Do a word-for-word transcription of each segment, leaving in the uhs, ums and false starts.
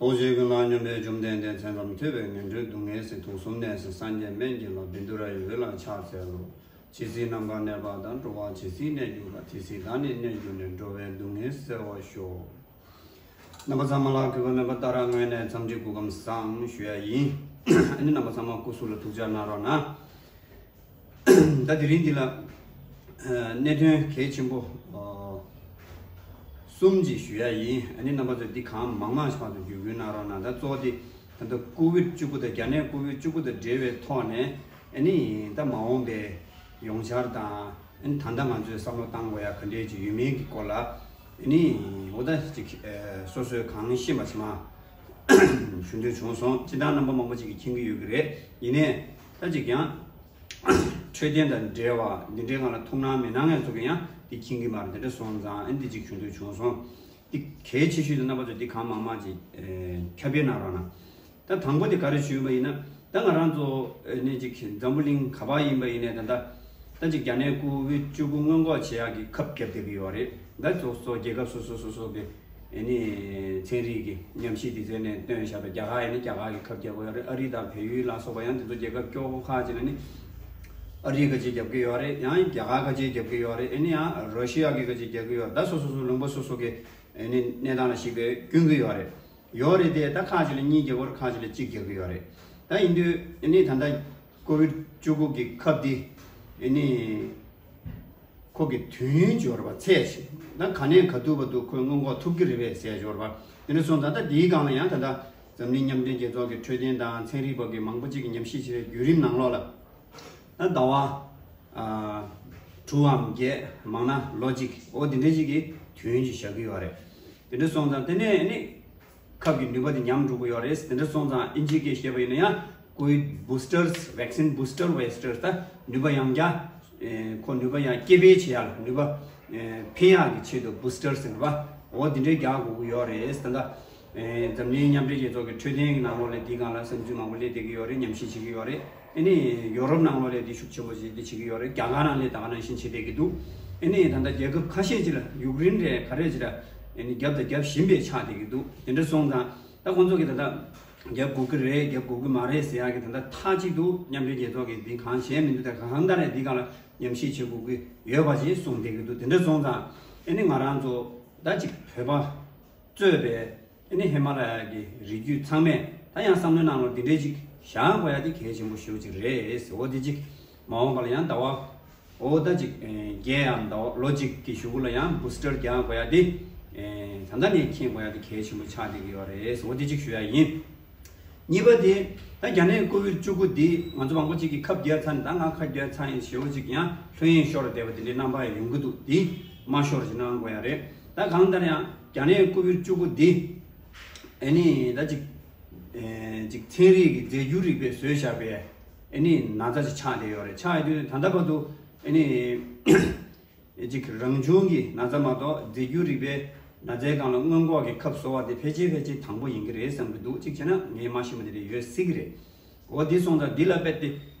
ཐུགས་རྗེ་ཀུན་ལ་སྙོམས་པའི་བཅོམ་ལྡན་འདས། མཚན་ཙམ་ཐོས་པས་ངན་འགྲོའི་སྡུག་བསྔལ་སེལ། དུག་གསུམ་ནད་སེལ་སངས་རྒྱས་སྨན་གྱི་བླ། བཻ་ཌཱུརྱ་ཡི་འོད་ལ་ཕྱག་འཚལ་ལོ། ཇི་སྲིད་ནམ་མཁའ་གནས་པ་དང་། འགྲོ་བ་ཇི་སྲིད་གནས་གྱུར་པ། དེ་སྲིད་བདག་ནི་གནས་གྱུར་ནས། འགྲོ་བའི་སྡུག་བསྔལ་སེལ་བར་ཤོག། རྣམ་པ་ཚང་མ་ལ་གུས་པ་མེད་པ་ལྟར་སྔོན་ནས་འཚམས་འདྲི་སྐུ་ཁམས་བཟང་ཞུ་ཡ་ཡིན། ཨ་ནི་རྣམ་པ་ཚང་མ་སྐུ་གཟུགས་ལ་ཐུགས་ཅག་གནང་རོགས་གནང་། ད་དེ་རིང་འདི་ལ་ཨ་གནད་དོན་གལ་ཆེན་པོ་ཨ་གསུམ་ཅིག་ཞུ་ཡ་ཡིན། ཨ་ནི་རྣམ་པ་ཚོས་འདི་གང་མང་མང་ཞིག་ཕར་ཚུར་བརྒྱུད་སྐུལ་གནང་རོགས་གནང་། ད་གཙོ་བོ་དེ་ད་ལྟ་ཀོ་ཝིད་བཅུ་དགུ་དང་རྒྱ་ནད་ཀོ་ཝིད་བཅུ་དགུ་དང་འབྲེལ་བའི་ཐོག་ནས་ཨ་ནི་ད་མ་འོངས་པའི་ཡོང་འཆར་དང་། ཨ་ནི་ད་ལྟ་ང་ཚོས་བསམ་བློ་བཏང་དགོས་ཡ་ག་འདྲས་ཅིག་ཡོད་མིན་གྱི་སྐོར་ལ་ཨ་ནི་འོ་ད་ཅིག་ཨ་སོ་སོས་གང་ཤེས་པ་ཅིག་མ་ཞུ་འདོད་བྱུང་སོང་། སྤྱིར་བཏང་རྣམ་པ་མང་པོ་ཅིག་གིས་མཁྱེན་གྱི་ཡོད་ཀྱི་རེད། ཡིན་ནའི་ད་ཅིག་ཡང་འཕྲོད་བསྟེན་དང་འབྲེལ་བ་འདི་འདྲའི་སྒང་ལ་ཐུགས་སྣང་མི་གནང་མཁན་ཚོ་གིས་ཡང་འདི་མཁྱེན་གྱི་མ་རེད། འདི་འདྲ་སོང་ཙང་ཨ་ནི་འདི་ཅིག་ཞུ་འདོད་བྱུང་སོང་། འདི་གལ་ཆེ་ཤོས་དེ་རྣམ་པ་ཚོས་འདི་གང་མང་མང་ཅིག་ཨེ་ཁྱབ་སྤེལ་གནང་རོགས་གནང་། ད་དང་པོ་དེ་ག་རེ་ཞུས་པ་ཡིན་ན། ད་ང་རང་ཚོ་ཨེ་ནས་ཅིག་འཛམ་བུ་གླིང་ག་པར་ཡིན་པ་ཡིན་ནའི་ད་ལྟ་ད་ཅིག་རྒྱ་ནད་ཀོ་ཝིད་བཅུ་དགུ་སྔོན་འགོག་བྱེད་ཡག་གི་ཁབ་བརྒྱབ་བསྡད་ཀྱི་ཡོད་རེད། ད་སོ་སོ་རྒྱལ་ཁབ་སོ་སོ་སོ་སོ་གི་ཨེ་ནི་ཚན་རིག་གི་ཉམས་ཞིབ་སྡེ་ཚན་ནས་བཏོན་བཞག་པའི། རྒྱ་གར་ཡིན་ན་རྒྱ་གར་གི་ཁབ་བརྒྱབ་ཀྱི་ཡོད་རེད། ཨ་རི་དང་བལ་ཡུལ་ལ་སོགས་པ་ཡང་དེ་ཚོ་རྒྱལ་ཁབ་སྐྱོ་པོ་ཁག་ཅིག་ལ་ནི་ཨ་རི་གི་ཁ་ཤས་བརྒྱབ་ཀྱི་ཡོད་རེད། ཡང་རྒྱ་གར་གི་ཁ་ཤས་བརྒྱབ་ཀྱི་ཡོད་རེད། ཨེ་ནི་ཡང་ར་ཤི་ཡ་གི་ཁ་ཤས་བརྒྱབ་ཀྱི་ཡོད་རེད། ད་སོ་སོ་སོ་ལུང་པ་སོ་སོ་གི་ཨེ་ནི་གནས་སྟངས་ལ་གཞིགས་པའི་སྐྱོན་གྱི་ཡོད་རེད། ཡོད་རེད་དེ། ད་ཁག་ཅིག་ལ་གཉིས་རྒྱག་གི་ཡོད་རེད། ཁག་ཅིག་ལ་གཅིག་རྒྱག་གི་ཡོད་རེད། ད་ཡིན་དུས་ཨ་ནི་ད་ལྟ་ཀོ་ཝིད་བཅུ་དགུ་གི་ཁབ་འདི་ཨ་ནི་ཁོ་གི་དུས་ཡུན་ཅིག་ཡོད་རེད་པ། ཚད་ཅིག་ད་ག་ནས་ག་དུས་བར་དུ་ཁོས་སྔོན་འགོག་ཐུབ་ཀྱི་རེད་པས་ཟེར་ཡོད་རེད་པ། དེ་འདྲ་སོང་ཙང་ད་འདིའི་སྒང་ལ་ཡང་ད་ལྟ་འཛམ་གླིང་མཉམ་འབྲེལ་རྒྱལ་ཚོགས་ཀྱི་འཕྲོད་བསྟེན་དང་ཚན་རིག་པ་གི་མང་པོ་ཅིག་གིས་ཉམས་ཞིབ་བྱས་པའི་བརྒྱུད་རིམ་ནང་ལོགས་ལ། ད་ཟླ་བ་ཨ་དྲུག་འམ་བརྒྱད། མང་ན་ལོ་གཅིག་འོ་དེ་འདྲ་ཅིག་གི་དུས་ཡུན་ཅིག་བཞག་གི་ཡོད་རེད། དེ་འདྲ་སོང་ཙང་དེ་ནས་ནི་ཁབ་ཀྱི་ནུས་པ་དེ་ཉམས་འགྲོ་གི་ཡོད་རེད། དེ་འདྲ་སོང་ཙང་ཨིན་ཇིའི་སྐད་བཤད་པ་ཡིན་ན་ཡང་ཀོ་ཝིད་བུ་སི་ཊར་སི། ཝེག་སིན་བུ་སི་ཊར་སི། བུ་སི་ཊར་སི། ད་ནུས་པ་ཡང་བསྐྱར་ཨེ་ཁོ་ནུས་པ་ཡང་སྐྱེད་སྤེལ་བྱེད་ཡ་ལ། ནུས་པ་ཨེ་འཕེལ་ཡག་གི་ཆེད་དུ་བུ་སི་ཊར་སི་ཟེར་བ་འོ་དེ་འདྲའི་རྒྱག་དགོས་ཀྱི་ཡོད་རེད། ད་ལྟ་ཨེ་འཛམ་གླིང་མཉམ་འབྲེལ་རྒྱལ་ཚོགས་ཀྱི་འཕྲོད་བསྟེན་གྱི་ནང་ལོགས་ལ་འདིའི་སྒང་ལ་བསམ་ཚུལ་མང་པོ་སླེབས་བསྡད་ཀྱི་ཡོད་རེད། ཉམས་ཞིབ་བྱེད་ཀྱི་ཡོད་རེད། ཨ་ནི་ཡོ་རོབ་ནང་ལོགས་ལ་འདི་ཤུགས་ཆེན་པོ་ཞིག་འདི་བྱེད་ཀྱི་ཡོད་རེད། རྒྱ་གར་ནང་ལ་ད་ག་ནང་བཞིན་བྱེད་བསྡད་ཀྱི་འདུག་ཨ་ནི་ད་ལྟ་རྒྱལ་ཁབ་ཁ་ཤས་ཅིག་ལ་ཡུཀ་རེན་རེད་ག་རེ་ཅིག་ལ་ཨ་ནི་བརྒྱབ་དང་བརྒྱབ་བཞིན་པའི་ཆགས་བསྡད་ཀྱི་འདུག་དེ་འདྲ་སོང་ཙང་ད་ཁོང་ཚོ་གིས་ད་ལྟ་བརྒྱབ་དགོས་ཀྱི་རེད། བརྒྱབ་དགོས་ཀྱི་མ་རེད་ཟེར་ཡག་གི་ད་ལྟ་མཐའ་གཅིག་ཏུ་མཉམ་འབྲེལ་རྒྱལ་ཚོགས་ཀྱིས་འདི་གང་བྱས་མི་འདུག་ད་གང་ལྟར་རེད། འདི་སྒང་ལ་ཉམས་ཞིབ་བྱེད་དགོས་ཀྱི་ཡོད་པ་ཞིག་གསུངས་བསྡད་ཀྱི་འདུག་དེ་འདྲ་སོང་ཙང་ཨ་ནི་ང་རང་ཚོ་ད་ཅིག་བོད་པ་གཙོས་པའི་ཨ་ནི་ཧི་མ་ལ་ཡ་གི་རི་རྒྱུད་ཚང་མས་ད་ཡང་བསམ་བློའི་ནང་ལ་འདི་འདྲའི་ཅིག་བཞག་དགོས་ཡ་དེ་གལ་ཆེན་པོ་ཞེ་པོ་ཅིག་རེད། འོ་འདི་ཅིག་མ་འོངས་པ་ལ་ཡང་ཟླ་བ་འོ་ད་ཅིག་ཨེ་བརྒྱད་ཡང་ཟླ་བ་ལོ་གཅིག་གི་གཞུག་གུ་ལ་ཡང་བུ་སི་ཊར་རྒྱག་དགོས་ཡ་དེ་ཨེ་ད་ལྟ་ནས་མཁྱེན་དགོས་ཡ་དེ་གལ་ཆེན་པོ་ཆགས་བསྡད་ཀྱི་ཡོད་རེད། འོ་འདི་ཅིག་ཞུ་ཡ་ཡིན། གཉིས་པ་དེ་ད་རྒྱ་ནད་ཀོ་ཝིད་བཅུ་དགུ་འདི་ང་ཚོ་མང་པོ་ཅིག་གིས་ཁབ་བརྒྱབ་ཚར་ནས། ད་ང་ཁབ་བརྒྱབ་ཚར་ཡིན་ཞེ་པོ་ཅིག་ཡང་ལྷོད་གཡེང་ཤོར་བསྡད་པ་དེ་འདྲའི་རྣམ་པ་ཡང་ཡོང་གི་འདུག་དེ་མ་ཤོར་ཅིག་གནང་དགོས་ཡ་རེད། ད་གང་ལྟར་ཡང་རྒྱ་ནད་ཀོ་ཝིད་བཅུ་དགུ་འདི་ཨ་ནི་ད་ཅིག་ཨེ་ཅིག་ཚན་རིག་གི་རྫས་འགྱུར་རིག་པས་བཟོས་བཞག་པའི་ཨ་ནི་ན་ཚ་ཅིག་ཆགས་བསྡད་ཡོད་རེད། ཆགས་ཡོད་དུས་ད་ལྟ་བར་དུ་ཨ་ནི་ཅིག་རང་བྱུང་གི་ན་ཚ་མ་གཏོགས་རྫས་འགྱུར་རིག་པའི་ན་ཚའི་སྒང་ལ་སྔོན་འགོག་གི་ཁབ་བཟོ་བ་དེ་ཕལ་ཆེར་ཕལ་ཆེར་དང་པོ་ཡིན་གྱི་རེད་བསམ་གྱི་འདུག་གཅིག་བྱས་ན་ངས་མ་ཤེས་པ་དེ་འདྲ་ཡོད་སྲིད་ཀྱི་རེད། འོ་དེ་སོང་ཙང་འདི་ལ་རྦད་དེ་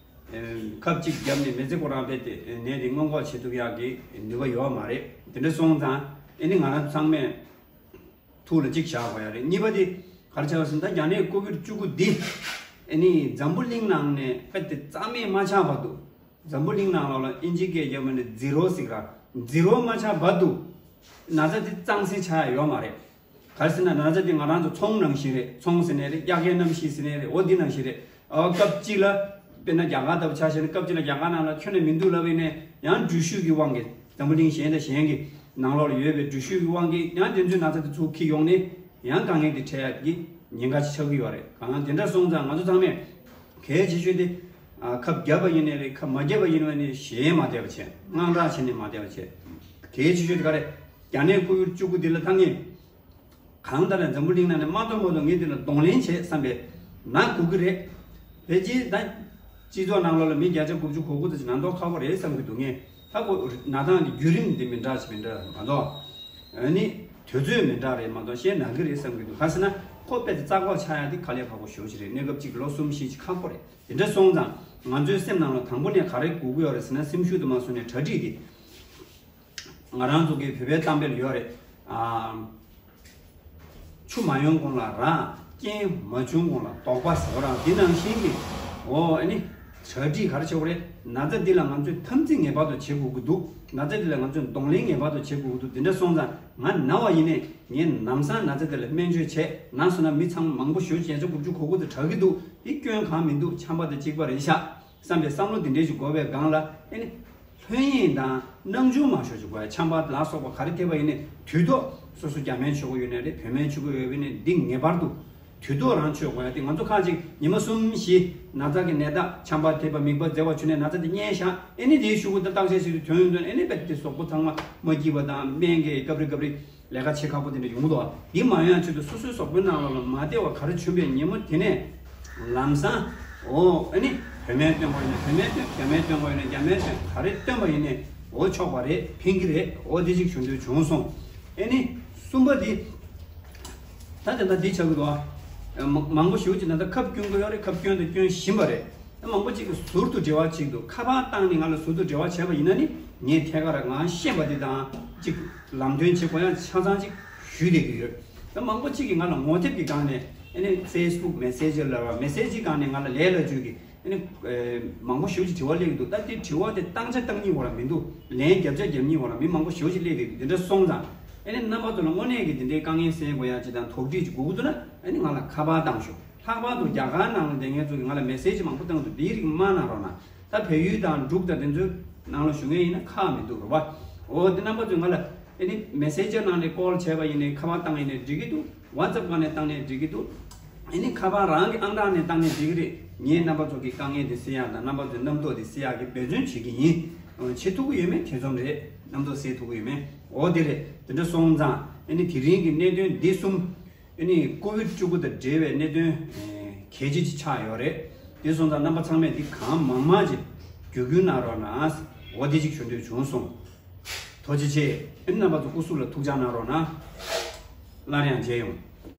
ཨེ་ཁབ་གཅིག་བརྒྱབ་ནས་མི་ཚེ་ཁོ་རང་རྦད་དེ་ནད་དེ་སྔོན་འགོག་བྱེད་ཐུབ་ཡག་གི་ནུས་པ་ཡོད་མ་རེད། དེ་འདྲ་སོང་ཙང་ཨ་ནི་ང་རང་ཚང་མས་ཐུགས་ལ་གཅིག་བཞག་དགོས་ཡ་རེད། གཉིས་པ་དེ་ག་རེ་ཆགས་ཟེར་ན། ད་རྒྱ་ནད་ཀོ་ཝིད་བཅུ་དགུ་འདི་ཨ་ནི་འཛམ་བུ་གླིང་ནང་ནས་རྦད་དེ་རྩ་མེད་མ་ཆགས་བར་དུ། འཛམ་བུ་གླིང་ནང་ལོགས་ལ་ཨིན་ཇིའི་སྐད་རྒྱབ་པ་ནི་ཛི་རོ་ཟེར་གི་ར། ཛི་རོ་མ་ཆགས་བར་དུ་ན་ཚ་དེ་གཙང་སེལ་ཆགས་ཡ་ཡོད་མ་རེད། ག་རེ་ཟེར་ན་ན་ཚ་དེ་ང་རང་ཚོ་ཚོང་ནང་བཞིན་རེད། ཚོང་ཟེར་ནའི་རེད། དབྱར་ཁའི་གནམ་གཤིས་ཟེར་ནའི་རེད། འོ་འདི་ནང་བཞིན་རེད། ཨ་སྐབས་གཅིག་ལ་དཔེར་ན་རྒྱ་གར་ལྟ་བུ་ཆ་བཞག་ན་སྐབས་གཅིག་ལ་རྒྱ་གར་ནང་ལ་ཁྱོན་ནས་མི་འདུག་ལབ་པ་ཡིན་ནའི་ཡང་འགྲུལ་བཞུད་ཀྱི་དབང་གིས་འཛམ་བུ་གླིང་གཞན་དང་གཞན་གྱི་ནང་ལོགས་ལ་ཡོད་པའི་འགྲུལ་བཞུད་ཀྱི་དབང་གིས་ཡང་དེ་ཚོའི་ན་ཚ་དེ་ཚུར་འཁྱེར་ཡོང་ནས་ཡང་དཀའ་ངལ་དེ་འཕྲད་ཡ་གི་ཉེན་ཁ་ཅིག་ཆགས་ཀྱི་ཡོད་རེད། གང་ལྟར་དེ་འདྲ་སོང་ཙང་ང་ཚོ་ཚང་མས་གལ་ཆེ་ཤོས་དེ་ཨ་ཁབ་བརྒྱབ་པ་ཡིན་ནའི་རེད། ཁབ་མ་བརྒྱབ་པ་ཡིན་ནའི་ཞེད་མ་བསྡད་པ་བྱས། དངངས་སྐྲག་བྱས་ནས་མ་བསྡད་པ་བྱས། གལ་ཆེ་ཤོས་དེ་ག་རེད། རྒྱ་ནད་ཀོ་ཝིད་བཅུ་དགུ་འདི་ལ་ད་ངས་གང་ལྟར་ཡང་འཛམ་བུ་གླིང་ནང་ནས་མ་གཏོགས་མ་གཏོགས་ངས་འདི་ལ་གདོང་ལེན་བྱེད་བསམ་པའི་ན་དགོས་ཀྱི་རེད། ཕལ་ཆེར་ད་སྤྱི་ཚོགས་ནང་ལོགས་ལ་མི་བརྒྱ་ཆ་དགུ་བཅུ་གོ་དགུ་ཙམ་ཞིག་ན་མདོག་ཁ་པོ་རེད་བསམ་གྱི་འདུག་ངས་ད་ཁོ་ན་ཐང་གི་བརྒྱུད་རིམ་འདི་མི་འདྲ་ཞིག་མི་འདྲ་མ་གཏོགས། ཨ་ནི་དུས་ཚོད་མི་འདྲ་རེད་མ་གཏོགས་གཞན་ན་གི་རེད་བསམ་གྱི་འདུག་ག་རེ་ཟེར་ན་ཁོ་དཔེ་དེ་རྩ་འགོག་ཆགས་ཡ་དེ་དཀའ་ལས་ཁག་པོ་ཞེ་པོ་ཅིག་རེད། གནས་སྐབས་གཅིག་ལོ་གསུམ་བཞི་ཅིག་ཁག་པོ་རེད། དེ་འདྲ་སོང་ཙང་ང་ཚོའི་སེམས་ནང་ལ་དང་པོ་ནས་ག་རེ་དགོས་ཀྱི་ཡོད་རེད་ཟེར་ན། སེམས་ཤུགས་དེ་མ་བཟུང་ནས་གྲ་སྒྲིག་དེ། ང་རང་ཚོ་གི་བོད་པའི་གཏམ་དཔེ་ལ་ཡོད་རེད། ཨ། ཆུ་མ་ཡོང་གོང་ལ་ར། རྐྱེན་མ་བྱུང་གོང་ལ་དོགས་པ་ཟེར་བ་རང་འདི་ནང་བཞིན་གྱི། འོ་ཨ་ནི། གྲ་སྒྲིག་ག་རེ་བྱེད་དགོས་རེད། ན་ཚ་འདི་ལ་ང་ཚོས་འཐབ་འཛིང་ངེས་པར་དུ་བྱེད་དགོས་ཀྱི་འདུག་ན་ཚ་འདི་ལ་ང་ཚོས་གདོང་ལེན་ངེས་པར་དུ་བྱེད་དགོས་ཀྱི་འདུག་འདི་འདྲ་སོང་ཙང་ང་ན་བ་ཡིན་ནའི་ངས་ལམ་སང་ན་ཚ་འདི་ལ་སྨན་བཅོས་བྱས་ན་སོང་ན་མི་ཚང་མ་མང་པོ་ཞེ་པོ་ཅིག་བརྒྱ་ཆ་དགུ་བཅུ་གོ་དགུ་དེ་དྲག་གི་འདུག་འདི་སྐྱོན་གང་མི་འདུག་ཆམ་པ་དང་གཅིག་པ་རེད་ཤག་བསམ་པའི་བསམ་བློ་འདི་འདྲས་ཞིག་འགོ་བའི་སྒང་ལ་ཨ་ནི། ལྷོད་གཡེང་དང་སྣང་ཆུང་མ་ཤོར་ཅིག་དགོས་ཡ། ཆམ་པ་ལ་སོགས་པ་ག་རེ་ཐེབས་པ་ཡིན་ནའི་དུས་ཐོག་སོ་སོ་རྒྱ་སྨན་མཆོད་ཀྱི་ཡོད་ནའི་རེད། བོད་སྨན་མཆོད་ཀྱི་ཡོད་པ་ཡིན་ནའི་འདི་ངེས་པར་དུ་དུས་ཐོག་རང་མཆོད་དགོས་ཡ། དེ་ང་ཚོ་ཁ་ཅིག་ཉི་མ་གསུམ་བཞི་ན་ཚ་གི་ནད་རྟགས་ཆམ་པ་ཐེབས་པ་མིད་པ་འཛེར་བ་བྱུང་ནས་ན་ཚ་དེ་རྙེད་ཤག་ཨེ་ནི་དེའི་ཤུགས་ཀྱིས་ད་བརྟག་དཔྱད་བྱེད་དུས་ཐོན་ཡོང་དུས་ཨེ་ནི་རྦད་དེ་གཟུགས་པོ་ཚང་མ་མ་སྐྱིད་པ་དང་སྨན་གྱི་སྐབས་རེ་སྐབས་རེ། ལས་ཀ་བྱེད་ཁག་པོ་དེ་འདྲ་ཡོང་གི་འདུག་འདི་མ་ཡོང་ཆེད་དུ་སོ་སོའི་གཟུགས་པོའི་ནང་ལོགས་ལ་མ་བདེ་བ་ག་རེ་བྱུང་བའི་ཉིན་མོ་དེ་ནས་ལམ་སང་། འོ་ཨ་ནི་བོད་སྨན་སྟོན་དགོས་ཡིན་ན་བོད་སྨན་སྟོན། རྒྱ་སྨན་སྟོན་དགོས་ཡིན་ན་རྒྱ་སྨན་སྟོན། ག་རེ་སྟོན་པ་ཡིན་ནའི་འོ་ཆོག་པ་རེད། ཕན་གྱི་རེད། འོ་འདི་ཅིག་བྱུང་དུས་བྱུང་སོང་། ཨ་ནི་གསུམ་པ་འདི། ད་དེ་འདྲ་འདི་ཆགས་ཀྱི་འདུག་ཨ། མ་མང་པོ་ཞེ་པོ་ཅིག་ད་ལྟ་ཁབ་སྐྱོན་གྱི་ཡོད་རེད། ཁབ་སྐྱོན་དང་སྐྱོན་བཞིན་པ་རེད། མང་པོ་ཅིག་གིས་ཟུར་དུ་འབྲེལ་བ་བྱེད་ཀྱི་འདུག་ཁ་པར་བཏང་ནས་ང་ལ་ཟུར་དུ་འབྲེལ་བ་བྱས་པ་ཡིན་ན་ནི་ངས་ཐད་ཀར་ང་ཤེས་པ་འདི་དང་ཅིག་ལམ་སྟོན་བྱེད་དགོས་ཡ་ཆ་ཚང་ཅིག་ཞུས་བསྡད་ཀྱི་ཡོད། ད་མང་པོ་ཅིག་གིས་ང་ལ་ངོ་དེབ་ཀྱི་སྒང་ནས་ཨ་ནི་ཕེ་སི་བུག་མེ་སེ་ཇི་ལབ་པ། མེ་སེ་ཇི་སྒང་ནས་ང་ལ་ལས་སླ་བཅོས་ཀྱི་ཨ་ནི་མང་པོ་ཞེ་པོ་ཅིག་དྲི་བ་སླེབས་ཀྱི་འདུག་ད་དེ་དྲི་བ་དེ་བཏང་ཆ་བཏང་སྙིང་བོ་རང་མི་འདུག་ལན་བརྒྱབ་ཆ་བརྒྱབ་སྙིང་བོ་རང་མི་མང་པོ་ཞེ་པོ་ཅིག་སླེབས་བསྡད་ཀྱི་འདུག་འདི་འདྲ་སོང་ཙང་ཨ་ནི་རྣམ་པ་ཚོ་ལ་དངོས་གནས་ཀྱི་འདི་འདྲའི་དཀའ་ངལ་སེལ་དགོས་ཡ་ཅིག་དང་དོགས་འདྲི་ཅིག་དགོས་ཀྱི་འདུག་ན་ཨ་ནི་ང་ལ་ཁ་པར་བཏང་ཤོག་ལྷག་པར་དུ་རྒྱ་གར་ནང་ལ་བསྡད་མཁན་ཚོ་གིས་ང་ལ་མེ་སེ་ཇི་མང་པོ་བཏང་འདུག་འདིའི་རིགས་མ་གནང་རོགས་གནང་། ད་བལ་ཡུལ་དང་འབྲུག་དང་དེ་ཚོའི་ནང་ལ་བཞུགས་མཁན་ཡིན་ན་ཁག་མི་འདུག་རེད་པ། འོ་དེ་རྣམ་པ་ཚོས་ང་ལ་ཨ་ནི་མེ་སེ་ཇི་ནང་ནས་ཀོལ་བྱས་པ་ཡིན་ནའི་ཁ་པར་བཏང་ཡིན་ནའི་འགྲིག་གི་འདུག་ཝ་ཊི་སེབ་སྒང་ནས་བཏང་ནའི་འགྲིག་གི་འདུག་ཨ་ནི་ཁ་པར་རང་གི་ཨང་གྲངས་ནས་བཏང་ནའི་འགྲིག་གི་རེད། ངས་རྣམ་པ་ཚོ་གི་དཀའ་ངལ་དེ་སེལ་ཡག་དང་རྣམ་པ་ཚོའི་རྣམ་རྟོག་དེ་སེལ་ཡག་གི་འབད་བརྩོན་བྱེད་ཀྱི་ཡིན། བྱེད་ཐུབ་ཀྱི་ཡོད་མེད་ཐེ་ཚོམ་རེད། རྣམ་རྟོག་སེལ་ཐུབ་ཀྱི་ཡོད་མེད། འོ་དེ་རེད། དེ་འདྲ་སོང་ཙང་ཨ་ནི་དེ་རིང་གི་གནད་དོན་འདི་གསུམ། ཨ་ནི་ཀོ་བིད་བཅུ་དགུ་དང་འབྲེལ་བའི་གནད་དོན་གལ་ཆེ་ཅིག་ཆགས་ཡོད་རེད། དེ་སོང་ཙང་རྣམ་པ་ཚང་མས་འདི་གང་མང་མང་ཅིག་བརྒྱུད་སྐུལ་གནང་རོགས་གནང་། འོ་དེ་ཅིག་ཞུ་འདོད་བྱུང་སོང་། ཐུགས་རྗེ་ཆེ། ཨ་ནི་རྣམ་པ་ཚོ་སྐུ་གཟུགས་ལ་ཐུགས་ཅག་གནང་རོགས་གནང་། སླར་ཡང་མཇལ་ཡོང་།